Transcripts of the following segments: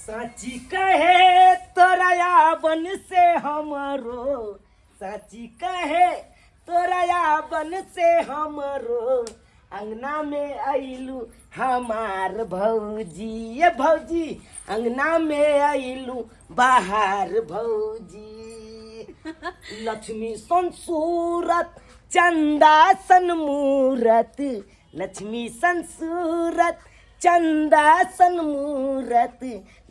साची कहे तोरा बन से हमरो, साची कहे तोरा बन से हमरो, अंगना में अइलू हमार भौजी, ये भौजी अंगना में अइलू बाहर भौजी। लक्ष्मी सन सूरत चंदा सन मूरत, लक्ष्मी सन सूरत चंदा सन मूरत,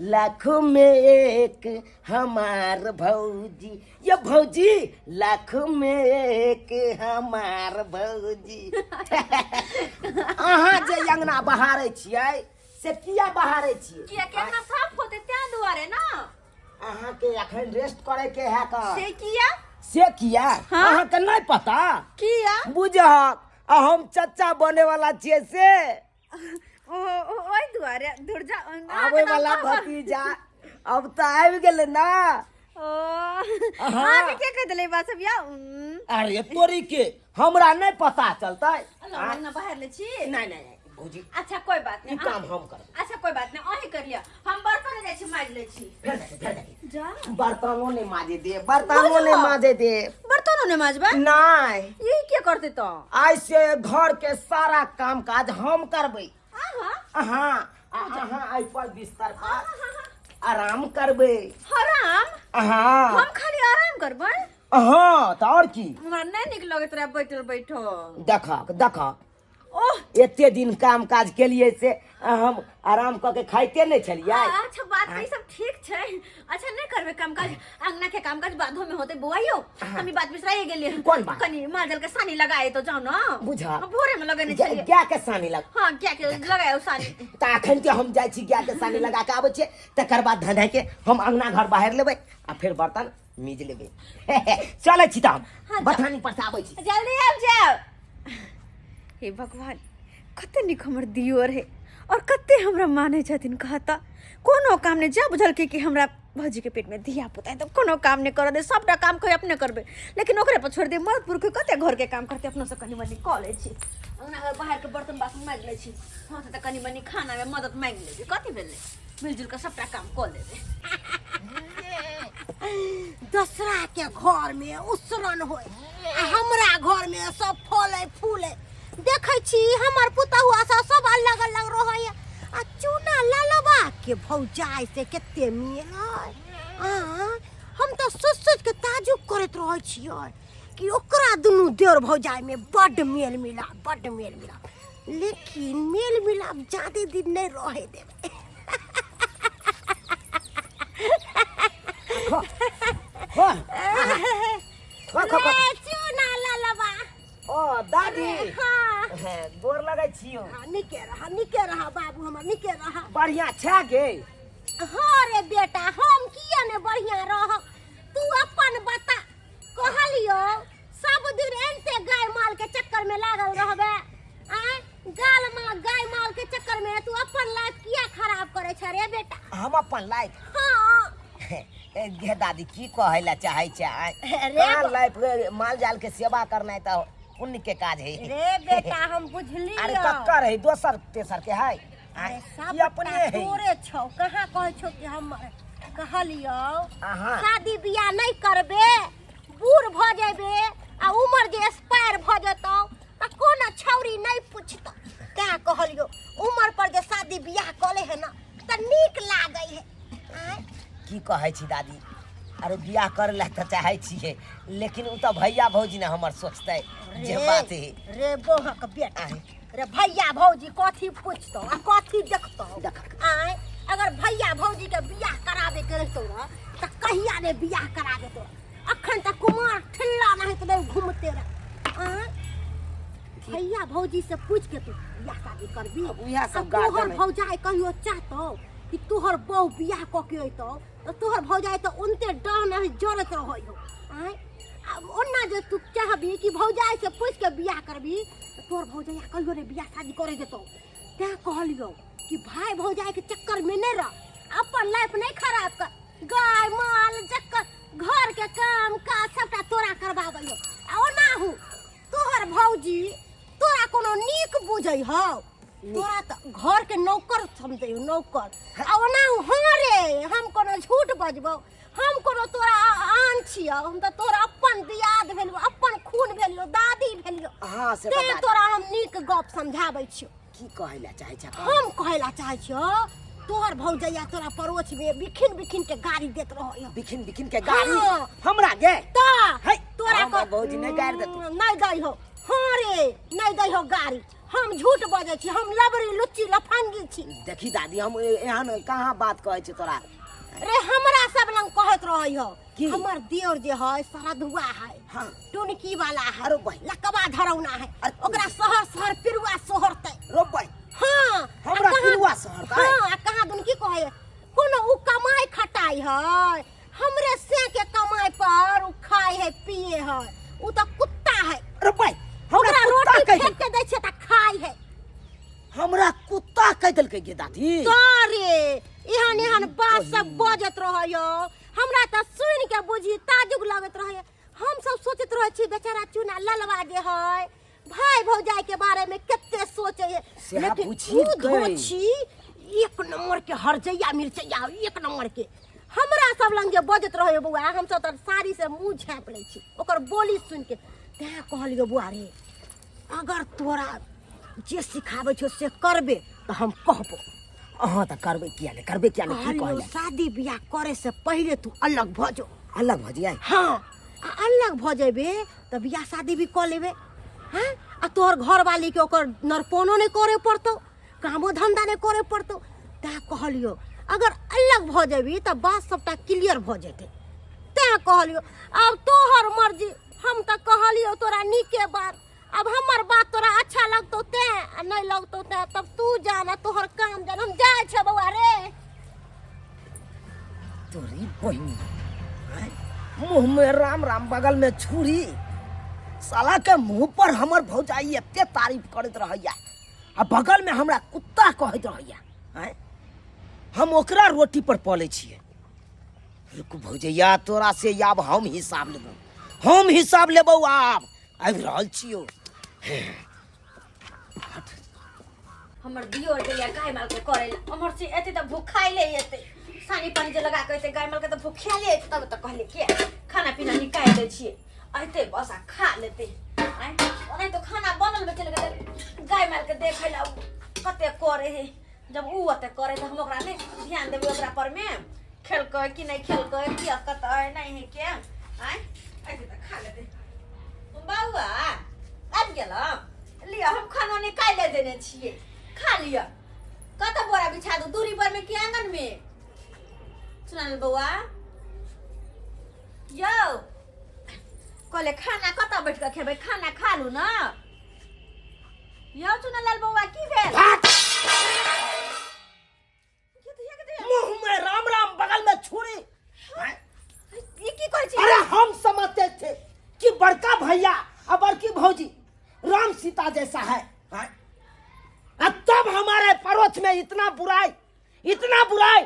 लाखों में एक हमार भौजी, ये भौजी लाखों में एक हमार भौजी। अहाँ जे अंगना बहारै छियै से किया बहारै छियै? किया के अंगना साफ होते त्या दुआरे ना। अहाँ के अखन रेस्ट करे के है का? से किया? से किया? हाँ? अहाँ के नहीं पता? किया? बुझहक आ हम चचा बने वाला छियै से। ओ ओहि दुआरे दूर जा। आबै वाला भतीजा अब तऽ आबि गेलै ना। ओ अहाँके के कहि देलै बात सब या? अरे तोरी के हमरा नहीं पता चलतै। अंगना बाहर ले छी। नहीं नहीं नहीं भौजी। अच्छा कोई बात नहीं, ई काम हम करब। अच्छा कोई बात नहीं, अहीं कर लिया, हम बर्तन जाइ छी माज लै छी। फेर देखी, फेर देखी। जा। बर्तनो नहीं माजे दे, बर्तनो नहीं माजे दे। बर्तनो नहीं माजबा? नहीं। ई के करते तो? आज से घर के सारा काम काज हम करबै। अहाँ? हाँ, अहाँ एहि पर बिस्तर पर आराम करबै। आराम? हाँ। हम खाली आराम करबै? हाँ, तऽ आओर की? हमरा नहीं नीक लगैत रहे बैठल बैठल। देखक देखक। ओह। एते दिन काम काज केलिए से हम आराम कऽ के खाइते नहि छलियै। अच्छा बात तऽ ई सब ठीक छै। अच्छा नहीं करबे काम काज, अंगना के काम काज बादो में होते बौआ यौ। हम ई बात बिसराइए गेलियै। कोन बात? कनी माल जाल के सानी लगाए तो जाओ ना। बुझा। हम भोरे में लगेने छलियै। गाय के सानी लग। हाँ, गाय के लगायो सानी। तऽ अखन के हम जाइ छी गाय के सानी लगा के आबै छियै, तकर बाद धंधा के हम अंगना घर बाहर लेबै आ फेर बर्तन मीज लेबै। चलै छी तऽ हम। हाँ, जाउ। बथानी पर से आबै छी। जल्दी आबि जाउ। हे भगवान, कते नीक हमर दियोर है और कते हमरा मानै छथिन। कहता कोनो काम नहि, जा बुझलकै कि हमरा भौजीके पेटमे धिया पुता है तऽ कोनो काम नहि करऽ दे, सबटा काम कहि अपने करबै, लेकिन ओकरे पर छोड़ि दे। मर्द पुरुष कते घरके काम करतै, अपनोसँ कनि मनि कऽ लै छी। अंगना घर बाहरके बर्तन बासन माजि लै छी। हँ तऽ कनि मनि खानामे मदद माँगि लेबै, कथी भेलै, मिलजुल कऽ सबटा काम कऽ लेबै। दोसरा के घर में उसरन होय आ हमरा घर में सब फले फूले। देखै छी हमर पुतहुआ सब सब अलग अलग रहै आ चूना ललबा के भौजाई से कते मेल है। आ हम तऽ सोच सोच के ताजुब करैत रहै छियै कि ओकरा दुनू देर भौजाई में बड्ड मेल मिलाप, बड्ड मेल मिलाप, लेकिन मेल मिलाप ज्यादे दिन नहीं रहे देबै। खो खो खो खो खो। रे चूना ललबा। ओ दादी। हाँ। हे, गोर लगै छियौ। हाँ, नीके रहा, नीके रहा बाबू हमर, नीके रहा। बढ़िया छै गे? हाँ रे बेटा, हम किया ने बढ़िया रह, तू अपन बता। कहलियो सब दिन एनते गाय माल के चक्कर में लागल रहबे, आय गाल मा गाय माल के चक्कर में तू अपन लाइफ किया खराब करे छ रे बेटा? हम अपन लाइफ? हाँ। ए, गे दादी की कहै ला चाहै छै? आय? रे कहाँ लाइफ रे, माल जाल के सेवा करनाइ तऽ पुण्य के काज है। रे बेटा हम बुझलियो। अरे कक्कर है, दोसर तेसर के है। आय, अरे सब ई अपने है। तोरे छौ, कहाँ कहै छौ कि हम कहलियो अहाँ। शादी बियाह नहीं करबे, बूढ़ भ जेबे आ उम्र जे एक्सपायर भ जेतौ त कोनो छौरी नहीं पूछतौ। तें कहलियो उम्र पर जे शादी बियाह कऽ ले है ना त नीक लागै है। आँय? की कहै छी दादी, अरे बियाह करे ला तऽ चाहै छियै, लेकिन उ तऽ भैया भौजी ने हमर सोचतै जे रे, बात है। रे बोहक बेटा, आँय? रे भैया भौजी कथी पूछतौ आ कथी देखतौ? देख। आँय, अगर भैया भौजी के बियाह कराबे के रहितौ ना तऽ कहिया ने बियाह करा देतौ, अखन तक कुमार ठिल्ला नहीं तऽ नहीं घूमते रह। आँय, भैया भौजी से पूछ के तू बियाह शादी करबी? अब उएह सब आ तोहर गार्जियन है। भौजाई कहियो चाहतौ कि तोहर बहू बियाह कऽ के अयतौ तऽ तोहर भौजाई तऽ उनते डह नहीं जरत रहै हो। आँय, आ ओना जे तू चाहबी कि भौजाई से पूछ के बियाह करबी तऽ तोहर भौजाई कहियो ने बियाह शादी करे देतौ। तें कहलियौ कि भाई भौजाई के चक्कर में नहीं रह, अपन लाइफ नहीं खराब कर, गाय माल जक्कर घर के काम काज सबटा तोरा करबाबै हो। आ ओना हूँ तोहर भौजी तोरा कोनो नीक बुझै हौ? तोरा तऽ घर के नौकर समझै हौ, नौकर। आ ओना हूँ, हाँ रे बजबौ हम कोनो तोरा आन छियौ हम तऽ तोरा अपन दियाद भेलियौ अपन खून भेलियौ दादी भेलियौ हाँ से तऽ तें बात तोरा हम नीक गप समझाबै छियौ की कहै लए चाहै छ हम कहै ला चाहै छियौ तोहर भौजैया तोरा पड़ोस में बिखिन बिखिन के गाड़ी देत रहै बिखिन बिखिन के गाड़ी हाँ। हमरा गे ता है, तोरा हमरा भौजी नहि गारि देतौ। नहीं दै हो हाँ रे नहीं दै हो गाड़ी हम झूठ बजै छी हम लबरी लुच्ची लफंगी छी देखी दादी हम एहन कहाँ बात कहै छी तोरा रे हमरा सब लंग कहैत रहै हो की? हमर देवर जे है सरधुआ है हाँ। टुनकी वाला है अरे भाई। लकवा धरौना है अरे ओकरा शहर शहर पिरुआ सोहरतै रोपै हाँ हमरा आ कहाँ- पिरुआ सोहरतै? हाँ आ कहाँ दुन की कहै कोनो उ कमाई खटाई है हमरे से के कमाई पर उ खाए है पिए है उ तऽ कुत्ता है रोपै हमरा ओकरा कुत्ता रोटी कहि फेंक देलकै के दै छियै तऽ खाए है हमरा कुत्ता कहि देलकै गे दादी तोरे एहन एहन बात सब बजत रहैयो हमरा तऽ सुनि के बुझी ताजुब लगैत रहैया हम सब सोचैत रहै छी बेचारा चुना ललवा जे है भाई भौजाई के बारे में कते सोचे है सएह लेकिन बुझी उ गई। धोछी एक नंबर के हरजैया मिर्चैया एक नंबर के हमरा सब लंग जे बजत रहैयो बौआ हम सब तऽ साड़ी से मुंह झाँपि लै छी ओकर बोली सुनि के तैं कहलियो बौआ रे अगर तोरा जे सिखाबै छौ से करबे तऽ हम कहबो अहाँ तऽ करबै किया नहि करबै किया नहि की कहलियौ कहै शादी बियाह करे से पहिले तू अलग भऽ जो अलग भऽ जाय हाँ आ अलग भऽ जेबे तऽ बियाह शादी भी कऽ लेबे हैं आ तोहर घरवाली के ओकर नरपोनो नहि करे पड़तौ कामो धंधा नहि करे पड़तौ तैं कहलियौ अगर अलग भऽ जेबी तऽ बात सबटा क्लियर भऽ जेतै तैं कहलियौ आब तोहर मर्जी हम तऽ कहलियौ तोरा नीके बात अब हमर बात तोरा अच्छा लगतौ ते आ नहीं लगतौ ते तब तू जान तोहर काम जान हम जाइ छे बौआ रे तोरी बहिनी आँय? मुंह में राम राम बगल में छुरी साला के मुंह पर हमर भौजाई एते तारीफ करैत रहैया आ बगल में हमरा कुत्ता कहैत रहैया आँय? हम ओकरा रोटी पर पलै छियै रुक भौजैया तोरा से आब हम हिसाब लेबौ हम हिसाब लेबौ आब आबि रहल छियौ हमर दियोर गेलिया गाय माल के करे ला हमर से एते तऽ भूखाइले एते सानी पानी जे लगा के एते गाय माल के तऽ भूखाइले एते तब तऽ कहले के खाना पीना निकालि दै छियै एते बस आ खा लेते आँय ओनाहि तऽ खाना बनल में चलि गेलै गाय माल के देखै ला उ कते करे है जब उ ओते करे तऽ हम ओकरा नहि ध्यान देबै ओकरा पर में खेलकै कि नहि खेलकै कि कतऽ नहि है के आँय एते तऽ खा लेते बौआ आबि गेल लिअ हम खाना निकालि देने छियै खा लिअ कतऽ बोरा बिछा दू दूरी पर में कि आंगन में सुना बौआ यौ कहले खाना कतऽ बैठ कऽ खेबै खाना खा लू ने यौ चुनलाल बौआ की भेल मुंह में राम राम बगल में छुरी ई की कहै छी अरे हम समझते थे कि बड़का भैया और बड़की भौजी राम सीता जैसा है हैं? और तब हमारे पड़ोस में इतना बुराई इतना बुराई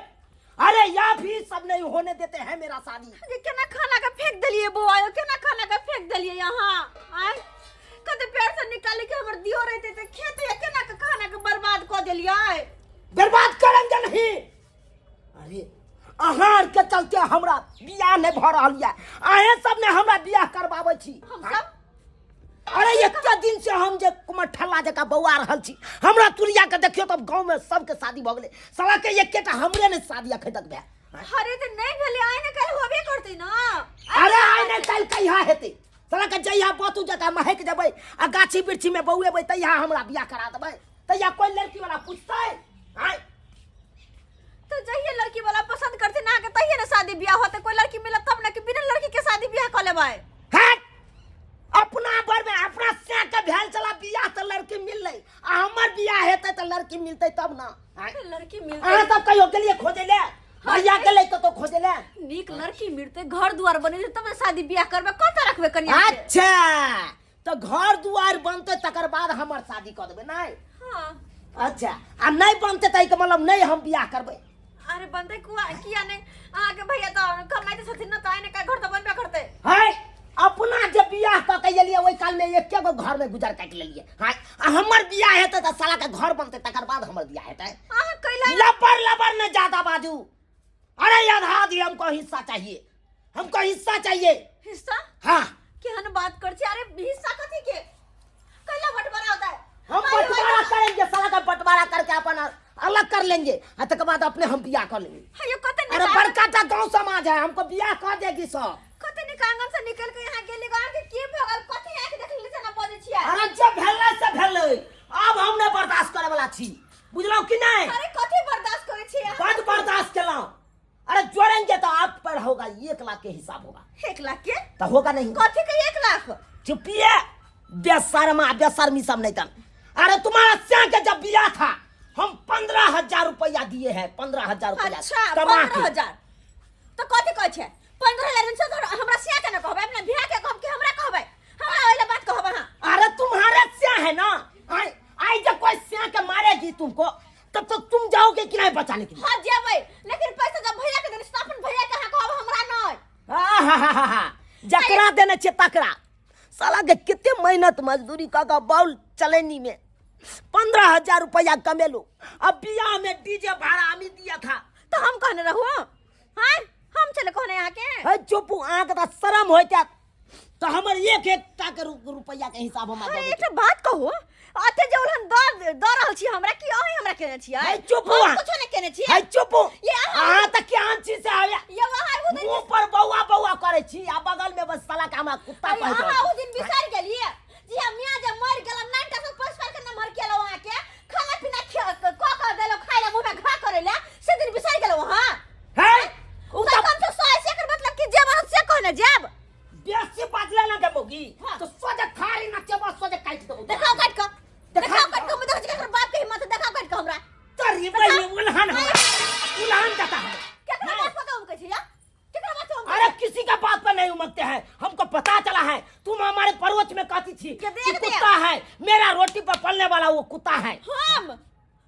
अरे या भी सब नहीं होने देते हैं मेरा शादी ये केना खाना के फेंक देलिए बौआ यौ केना खाना के फेंक देलिए यहाँ आय कते पैर से निकाले के हमर दियो रहते ते खेत या केना के खाना के बर्बाद क देलिए बर्बाद करेंगे नहीं अरे अहाँ आर के चलते हमरा बियाह नहीं भऽ रहल यऽ अहें सब ने हमरा बियाह करबाबै छी हम सब अरे एते दिन से हम जे कुमार ठल्ला जकाँ बौआ रहल छी हमरा तुरिया के देखियो तब गाँव में सबके शादी भऽ गेलै साला के एकेटा हमरे नहि शादी अखन तक भेल अरे ते नहीं भेले आइ ने काल्हि होबे करतै ना अरे आइ नहि काल्हि कहिया हेतै साला के जहिया बतू जकाँ महक जेबै आ गाछी वृक्षी में बौएबै तहिया हमरा बियाह करा देबै तहिया कोई लड़की वाला पूछतै आँय तो जहिए लड़की वाला पसंद करते ना के तहिए ना शादी ब्याह होते कोई लड़की मिलत तब ना कि बिना लड़की के शादी ब्याह कर लेबै हट अपना बर में अपना से के भेल चला बियाह तऽ लड़की मिललै आ हमर बियाह हेतै तऽ लड़की मिलतै तब ना आँय? लड़की अहाँ मिलते सब कहियो गेलियै खोजै ले भैया गेलै कतौ खोजै ले नीक लड़की मिलते घर द्वार बनेते तब ना शादी ब्याह करबै कतऽ रखबै कनिया के अच्छा तऽ घर दुआर बनतै तकर बाद हमर शादी कऽ देबै नहि हाँ अच्छा आ नहि बनतै तऽ एहिके मतलब नहि हम बियाह करबै अरे बनतै कुआ किया नहि अहाँके भैया तऽ कमाइते छथिन ने तऽ आइ ने काल्हि घर तऽ बनबे करतै है अपना जे बियाह कऽ के एलियै ओहि कालमे एके गो घरमे गुजर काटि लेलियै है आ हमर बियाह हेतै तऽ सालाके घर बनतै तकर बाद हमर बियाह हेतै अहाँ कैला लबर लबर ने ज्यादा बाजू अरे आधा आधी हमको हिस्सा चाहिए, हमको हिस्सा चाहिए। हिस्सा? हाँ। केहन बात कर छी? अरे हिस्सा कथी के? कैला बंटवारा होता है? हम बंटवारा करेंगे, साला का बंटवारा करके अपन अलग कर लेंगे, आ तक बाद अपने हम बियाह कर लेंगे। हाँ, यो कते अरे बड़का टा गांव समाज है, हमको बियाह कर देगी सब। कते निक आंगन से निकल के यहाँ गेली, गांव के की भगल कथी आंख देख लेली से ना बजै छियै? अरे जे भेलै से भेलै, अब हम नहीं बर्दाश्त करे वाला छी, बुझलौ कि नहीं? अरे कथी बर्दाश्त करै छियै? बड बर्दाश्त केलौं। अरे जोड़ेंगे तो आप पर होगा 1 लाख के हिसाब होगा। 1 लाख के? तो होगा नहीं। कथी के 1 लाख? चुपिए बेशर्मा, बेशर्मी सब नहीं तन। अरे तुम्हारा स्या के जब बियाह था हम 15,000 रुपया दिए हैं, 15,000 रुपया। अच्छा, कमा के। 15,000। तो कथी कहै छै? 15,000 से तो हमरा स्या के न कहबै, अपना बियाह के कहब कि हमरा कहबै? हमरा ओइला बात कहब अहाँ। अरे तुम्हारे स्या है ना, आई आई जब कोई स्या के मारेगी तुमको तब तो तुम जाओगे कि नहीं बचाने के लिए? हाँ जेबै, लेकिन पैसा जब भैया के देने छै, तो अपन भैया के अहाँ कहब, हमरा नहीं। आहाहाहा, जकरा देने छै तकरा। साला के कते मेहनत मजदूरी कऽ कऽ बाउल चलैनी में 15,000 रुपया कमेलू, अब बियाह में डीजे भाड़ा हमी दिया था। तो हम कहने रहू? हाँ हम चले कहने यहाँ के? है चुप, अहाँ के तऽ शरम होइत हैत तो हमर एक एक टा के रुपया के हिसाब हमरा अरे दऽ एकटा बात कहू, अते जे उलहन द रहल छी हमरा, की अहीं हमरा केने छियै? है चुप हम अहाँ। कुछो नहि केने छियै। है चुप। ये अहाँ अहाँ तऽ केहन छी से आवे। ये अहाँ उ दिन मुंह पर बौआ बौआ करै छी आ बगल में बस साला के हमरा कुत्ता अरे कहैत अहाँ रहै उ दिन बिसरि गेलियै जी, हम मियाँ जे मरि गेल, नाइटा से पैस पारि के नमहर केलहुँ अहाँके, खाना पीना कऽ कऽ देलहुँ खाइ लए, मुँह में घा करै लए, से दिन बिसरि गेलहुँ अहाँ? है उ तऽ तऽ कम से सौ ऐसे एकर मतलब कि जेब अहाँ से कहने जेब। बेसी बाजले ना के मौगी हाँ। तो सोझे थारी ना चबा सोझे काटि देबो। देखाओ काटि कऽ, देखाओ। देखाओ काटि कऽ, हम देखै छी केकर बाप के हिम्मत है, देखाओ काटि कऽ हमरा। तोरी बहिनी उल्हन हमरा उल्हन देता है। केकरा बात पर उमकै छी या? केकरा बात पर उमकै अरे किसी का बात पर नहीं उमकते हैं, हमको पता चला है तुम हमारे पड़ोस में कहती थी के देख कि दिया। कुत्ता है मेरा, रोटी पर पलने वाला वो कुत्ता है। हम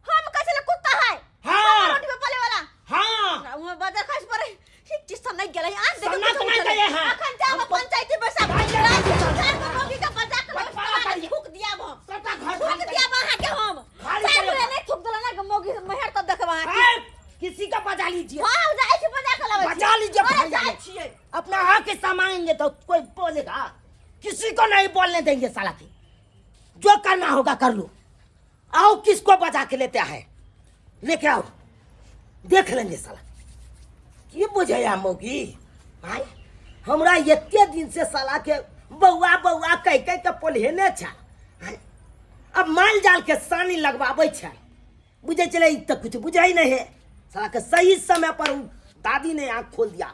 कहै छलै कुत्ता है? हाँ। हमर रोटी पे पले वाला? हाँ। हमरा बाजार खस पड़े ठीक चीज सब नहीं गेलै आज देखियौ सन्ना कुछो नहीं उठलै। गए हैं। अखन जाब हमको- पंचायती बैसाब भाई, राज भाई, सरकार के मौगी के बजा के बटवारा करिए। थूक दियाब हम। सबटा घर थूक खाली दियाब अहाँ के हम। खाली चारि करिए। गोरे नहीं थूक देला ना मौगी मेहर तब देखब अहाँ के। है, किसी का बजा लीजिए। हाँ, जाइ छी बजा के लाबै छी। बजा लीजिए, अरे भाई, जाइ छियै। अपना हक हिस्सा मांगेंगे तो कोई बोलेगा? किसी को नहीं बोलने देंगे साला की, जो करना होगा कर लो। आओ किसको बजा के लेते हैं, लेके आओ, देख लेंगे साला की बुझैया मौगी। भाई हमरा एते दिन से साला के बौआ बौआ कह कह के पोल्हेने छै, अब माल जाल के सानी लगवाबै छै, बुझै छलै ई तऽ कुछ बुझै नहीं है साला के। सही समय पर उ दादी ने आँख खोल दिया,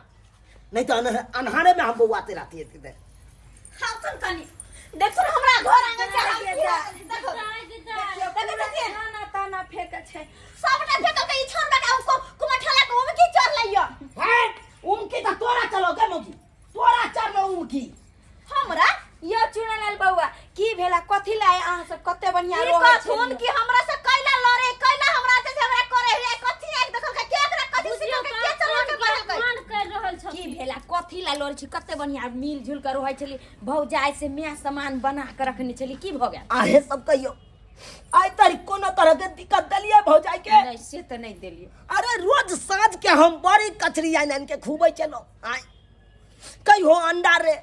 नहीं तो अन्हारे में हम बौआते रहते थे। खाउथुन कनी देखथुन हमरा घर आंगन से हम की देखो देखो छथिन ताना ताना फेंके छै सबटा फेकल के ई छोड़ के को कुमठला के ओमे की चढ़ लइयो। है उमकी तो तोरा चलो के मौगी, तोरा चढ़ उमकी हमरा। यो चुनलाल बौआ की भेला कथी लाए अहाँ सब कते बढ़िया ई रहै कहथुन छलियै। कि हमरा से कैला लड़े, कैला हमरा से झगड़ा करे है, कथी आइक देखल के केकरा कथी बुझियौ सिखल के तऽ के चला के बढ़ल के कान कर रहल की छथिन। भेला कथी ला लड़ै छी? कते बढ़िया मिल जुल के रहै छली, भौजाइ से my सामान बना के रखने छली, की भऽ गेल? आहे सब कहियो आइ तारी कोनो तरह के दिक्कत देलियै भौजाइ के? नहि से तऽ नहि देलियै। अरे रोज साँझ के हम बड़ी कचरी आनि आनि के खुबै छलहुँ, आइ कहियो अंडा रे,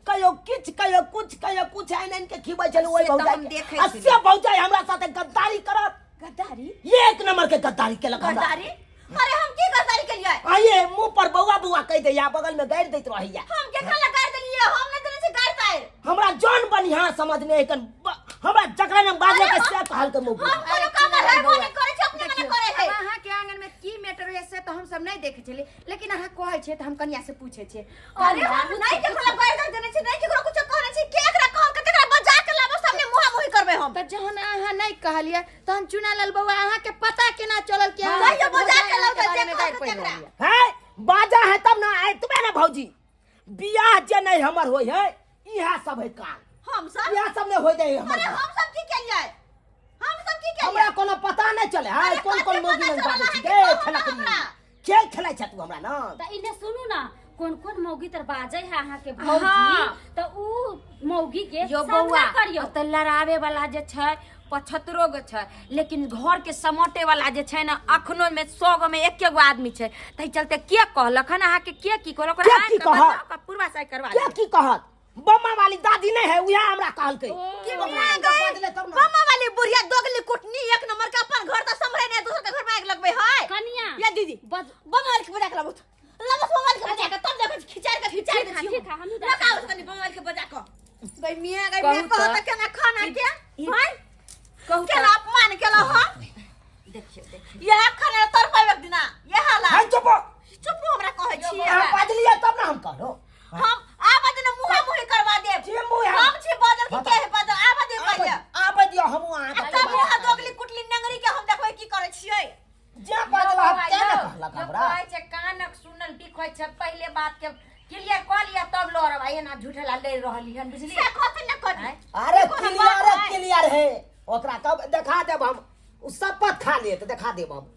कहियो किछु, कहियो कुछ, कहियो कुछ आनि आनि के खिबै छलहुँ ओहि से तऽ भौजाइ हम के। देखै आ छलियै। से भौजाइ हमरा साथे गद्दारी करत। गद्दारी? एक नंबर के गद्दारी केलक हमरा। गद्दारी? अरे हम की गद्दारी केलियै? आइए मुंह पर बौआ बौआ कहि दैया, बगल में गारि दैत रहैया। हम केकरा लए गारि देलियै? हम नहि देने छी गारि तारि। हमरा जौन बनिहा समझने है कन हमरा जकरा नाम बाजले के से कहल के मुंह। हम कोनो काम रहबो नहि करै छी, अपने मने करै है। आब अहाँके आंगन में की मैटर होइए से तऽ हमसब नहि देखै छलियै, लेकिन अहाँ कहै छियै तऽ हम कनिया से पूछै छियै। अरे हम नहि केकरो लए गारि तारि देने छी, नहि केकरो कुछो कहने छी, केकरा कहल के केकरा बजा के लाबो, सामने मुहा मुही करबै हम। तऽ जहन अहाँ नहि कहलियै तहन चुनालाल बौआ अहाँके पता केना चलल कि अहाँ कहियो बजा के लाउ के तऽ बारे जे में गारि कहत पढ़ि तेकरा। रहल यऽ। है बाजा है तब ना आए तुम्हें ना भौजी, बियाह जे नहीं हमर होय है इहा सब है काम। हम सब? इहा सब नहीं होय दे हमर। अरे हम सब की केलियै? हम सब की केलियै? हमरा कोनो पता नहीं चले है अरे कोन कोन कथी मौगी पता लग चलल बाजै छी अहाँके? गे कहू ना खेलकरी। हमरा। खेल खेलै छै तू हमरा ना। तऽ इने सुनू ना, कोन कोन मौगी तर बाजै है अहाँ के भौजी हाँ। त उ मौगी के यो सामना बौआ करियो। ओतऽ लड़ावे वाला जे छै 75 गो छै, लेकिन घर के समटे वाला जे छै ने अखनो में 100 गो में एके गो आदमी छै। ताहि चलते के कहलक हन अहाँ के, के की कहलक? के ओकरा की आनि कऽ कहत? बताउ, ओकरा पूर्वा साइ करवा के लेब। की कहत? बम्मा वाली दादी नहीं है, उहे हमरा कहलकै। की ओकरा मिया आनि कऽ गई? बजलै तब ने। बम्मा वाली बुढ़िया दोगली कुटनी एक नंबर के, अपन घर तऽ संभरे नहीं, दोसर के घर में आगि लगबै है। कनिया या दीदी बम्मा वाली के बजा के लाबू, लाबू बम्मा वाली के बजा के, तब देखै छी खिचार के खिचार ठीक दै है, छी। ठीक है, हमहूँ लगा आबू कनी बम्मा वाली के बजा के। गई मिया, गई मिया, कहू कहत तऽ। केना खाना के हाय कहू तऽ। केना अपमान केला हम। देखियौ देखियौ, यह खाना तर पाबे दिना यह हाला। हाय चुप। चुप हमरा कहै छी। अहाँ बाजलियै तब ने हम कहलहुँ। हम आब दिन मुँह मुँह करवा देब। जे मुँह हम- हम छी बाजल कि के है बाजल? आब दे पहिले। आबै दियौ, हमहूँ अहाँके आ तब मुँह दोगली कुटली नंगरी के हम देखबै की करै छियै। जे बाजल हम तें ने कहलक यो हमरा। कहै छै कानक सुनल बिक होइ छै। पहिले बात के क्लियर कऽ लिअ तब लड़ब। आ एना झूठेला लड़ि रहली हन, बुझलियै? से कथी न करी। आँय? अरे कोनो क्लियर बात है? क्लियर है, ओकरा कब देखा देब हम। उ शपथ खा लिए तऽ देखा देब हम।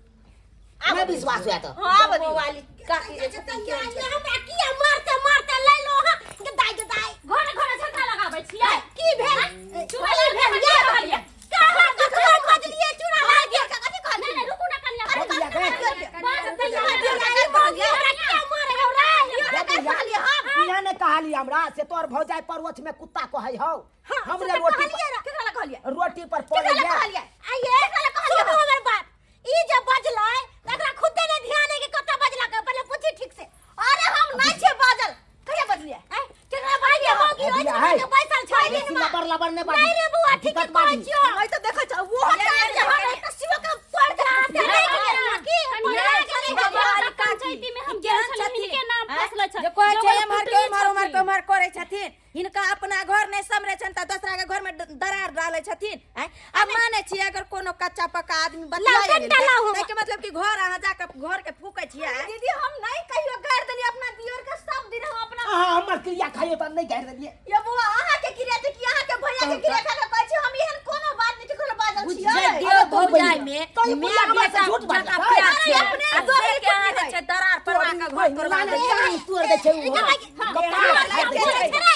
नहि विश्वास हुए तऽ हाँ, आब बम्बो वाली काकी जे छथिन, केहन छथिन? हमरा किया मारते मारते लै लो अहाँ? गदाइ गदाइ घरे घरे झगड़ा लगाबै छियै। की भेल? चूड़ा लगा की भेल? के कहलियै? कहाँ ककरो बजलियै चूड़ा लगा के? कथी कहलियै? नहीं नहीं, रुकू ना कनिया। बजलियै गे। बस तैयार। हमरा किया मारे हौ रे? ये बुढ़िया, इहाँ नहि कहली हमरा से तोर भौजाई परोछ में कुत्ता कहै हौ। हमरे रोटी पर केकरा कहलियै? रोटी पर केकरा पड़ैया। कहलियै? आइए सुनू हमर बात, ई जे बजलै एकरा खुदे नहि ध्यान है कि कतऽ बजला के, पहिले पूछी ठीक से। अरे हम नहीं छे बाजल। कहिया बजलियै? आँय? केकरा बजलियै? मौगी ओहि बुढ़िया छौड़ा है। के बैसल छै बेसी दिनमा। लबर लबर नहि बाजू। नहीं रे बौआ, ठीक हकीकत कहै बाजू। छियौ। नहीं तऽ देखै छौ, वो ये हटा ये जे हम ये एकटा शिव के तोड़ के हाथ ये नहीं ये की कनिया, पहिले बम्बो के वाली पंचायती में हम गेल छलियै, हिनके नाम फसले छै। जे कहै छै जोगल एम्हर के कुटनी ओम्हर, ओम्हर के छथिन। ओम्हर करै छथिन। हिनका अपना घर नहि सम्हरै छनि तऽ दोसरा के घर में दरार डालै छथिन। आँय? आब मानै छियै अगर कोनो कच्चा पक्का आदमी बतियाए लाउ, कनिटा लाउ हमरा। ताहिके मतलब कि घर अहाँ जाके घर के फूकै छियै? आँय? दीदी, हम नहीं कहियो गारि देलियै अपना दियोर के, सब दिन हम अपना अहाँ हमर क्रिया खाइयो तऽ नहि गारि देलियै। ये बौआ, अहाँ के क्रिया छै कि अहाँ के भैया के क्रिया खा के कहै छी? हम एहन कोनो बात नहि केकरो बाजल बुझै छियै। दियौ अरे तोर भौजाई बहिन। में तो ई बुढ़िया माय हमरा से बेटा झूठ जकाँ बाजलकै। प्यार अरे छै। अपने आ दोगली से के अहाँ जे कुटनी छै दरार परवा के घर तोड़वा लाले दै छै। कान तोड़ दै छै उ। कपार फाड़ि दै छै।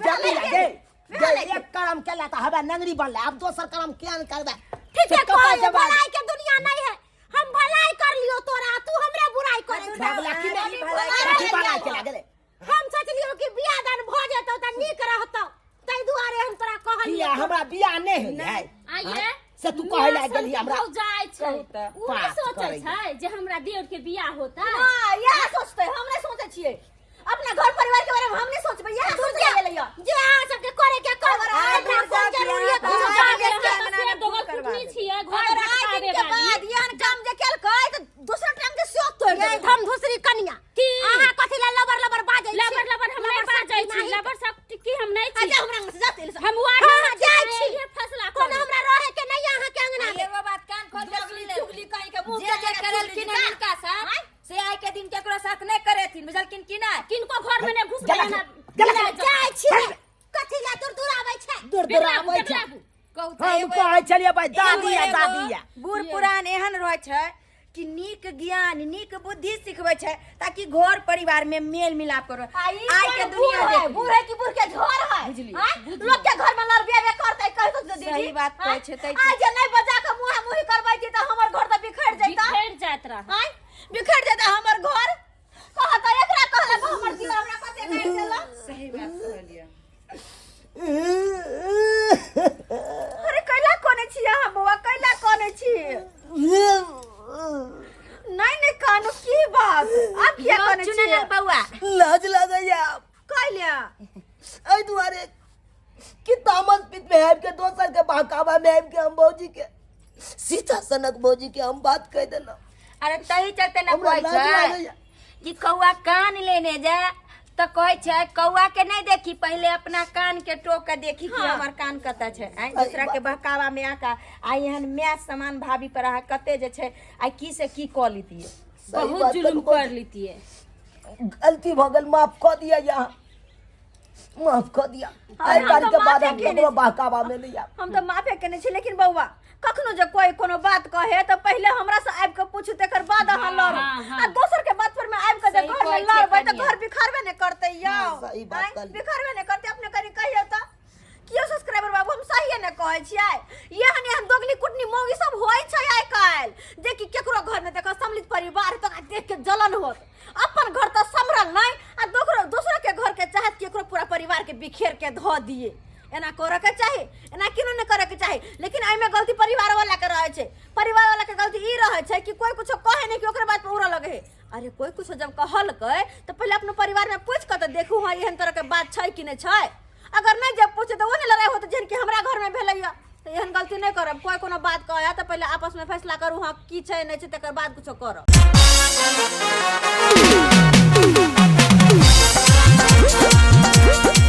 जल्दी गे गे, एक करम केला तऽ हवा नंगरी बनलै, आब दोसर करम किया नहि करबै? ठीक से है कतऽ कहलियै, जेबै? भलाई के दुनिया नहीं है। हम भलाई कर लियो तोरा, तू हमरे बुराई करे छे। बाबला की अरे नहि भलाई कथी भलाई केला गेलै? हम सोचलियो कि बियाह दान भ जेतौ त नीक रहतौ, ताहि दुआरे हम तोरा कहलियो। किया हमरा बियाह नहि होइए? आइए से तू कहै लए गेलही हमरा। भौजाई छै, कहू तऽ। उ नहि बात सोचै करैए। छै जे हमरा दियोर के बियाह होता। हां, इएह सोचते, हम नहीं सोचै छियै अपना घर परिवार के बारे में, हम नहीं सोचबै, इएह सोच गेलैया। जे अहाँ सबके करे के कर, अगर हमरा आइ कोन जरूरी है? दूर कुछ जाके जाने बियाह के। अंगना में दोगल फूल करवा कुटनी देबै। छियै घर अगर आइ भटकावे दिन के वाली। बाद एहन काम जे केलकै तऽ दोसर टाइम के सेहो तोड़ि ये देबै। धम धुसरी कनिया, की? अहाँ कथी ला लबर लबर बाजै छी? लबर लबर हम नहि बाजै छी, नाही। लबर सब की हम नहि छी। अच्छा, हमरा अंगना से जाते हम वार्ड हाँ, नंबर जाइ छी, छी। इहे फैसला कोनो करू। हमरा रहे के नहीं अहाँ के अंगना में। एगो बात कान खोल के सुनि ले। चुगली कहीं के मुंह जे के जे जगह करलखिन चुगली हन हिनका साथ, से आइ के दिन केकरो साथ नहि करेथिन, बुझलखिन कि नहि? किनको घर में नहि घुसबै गेलखिन, एना। गेलखिन। जाइ छी, कथी ला दूर दूर आबै छै? दूर दूर आबै छै। कहू तऽ हम एगो- कहै छलियै भाई दादी या एगो दादी या बूढ़ पुरान एहन रहै छै कि नीक ज्ञान नीक बुद्धि सिखबै छै ताकि घर परिवार में मेल मिलाप करो। आई आइ के दुनिया है देखियौ। बूढ़ है कि बूढ़ के झोर है? बुझलियै, आँय? लोग के घर में लड़बेबे करतै, कहि तो दीदी। सही बात कहै छै, तै आइ जे नहीं बजा के मुँह मुँही करबै छी तऽ हमर घर तऽ बिखरि जैता। बिखरि जाइत रह। आँय, बिखरि जैता हमर घर। कहत एकरा कहलक हमर जीवन हमरा कते गारि देलक। सही बात कहलियै। अरे कैला कोने छी अहाँ बौआ, कैला कोने छी? नहीं नहीं कानू, की बात आब किया कोने छी? चुनल बौआ। लाज लागैया। कैला? एहि दुआरे कि तामस पित में आबि के दोसर के बहकावा में आबि के हम भौजी के सीता सनक भौजी के हम बात कहि देलहुँ। अरे तही चलते न हमरा कहै लाज छै लागैया। कि कौआ कान लेने जा तऽ कहै छै कौआ के नहि देखी, पहिले अपना कान के टोक के देखी कि हमर कान कतऽ छै। आँय, दूसरा के बहकावा में आका आ एहन माय समान भाभी पर अहाँ कते जे छै आ की से की कऽ लीतियै। सही बहुत बात जुलुम कहलहुँ। कर लीतियै। गलती भऽ गेल, माफ कऽ दिअ, यहाँ माफ कऽ दिअ। आइ हम काल्हि तऽ के बाद माफे हम केने ककरो बहकावा में नहि आयब। हम तऽ माफे केने छी, लेकिन बौआ कखनो जे कोई कोनो बात कहे तऽ पहिले हमरा से आबि के पूछू, तकर बाद अहाँ लड़ू। हाँ, हाँ। आ दोसर के बात पर में आबि के जे सही घर में में कहै छियै लड़बै तऽ कनिया। घर बिखरबे ने करतै यौ। हाँ, सही बात आँय, कहलियै। बिखरबे ने करतै। अपने कनि कहियौ तऽ कियो सब्सक्राइबर बाबू, हम सहिए ने कहै छियै। एहन एहन दोगली कुटनी मौगी सब होइ छै आइ काल्हि, जे कि केकरो घर में देखो सम्मिलित परिवार तो देख के जलन होत। अपन घर तऽ सम्हरल नहीं आ दोसरो दोसरो के घर के चाहत कि एकरो पूरा परिवार के बिखेर के धो दिए। एना करे के चाही? एना केनो नहि करे के चाही। लेकिन एहिमे गलती परिवार वाला के रहै छै। परिवार वाला के गलती ई रहै छै कि कोई कुछो कहे नहीं कि ओकरे बात पर उड़ऽ लगे है। अरे, कोई कुछो जब कहलकै तऽ पहिले अपना परिवार में पूछि कऽ तऽ देखू, हाँ, एहन तरह के बात छै कि नहि छै। अगर नहीं जब पूछे तऽ ओ नहि लड़ाई होत जेहन कि हमरा घर में भेलैया। तऽ एहन गलती नहि करब। कोई कोनो बात कहे तऽ पहिले आपस में फैसला करू, हाँ, की छै नहि छै, तकर बाद कुछो करब।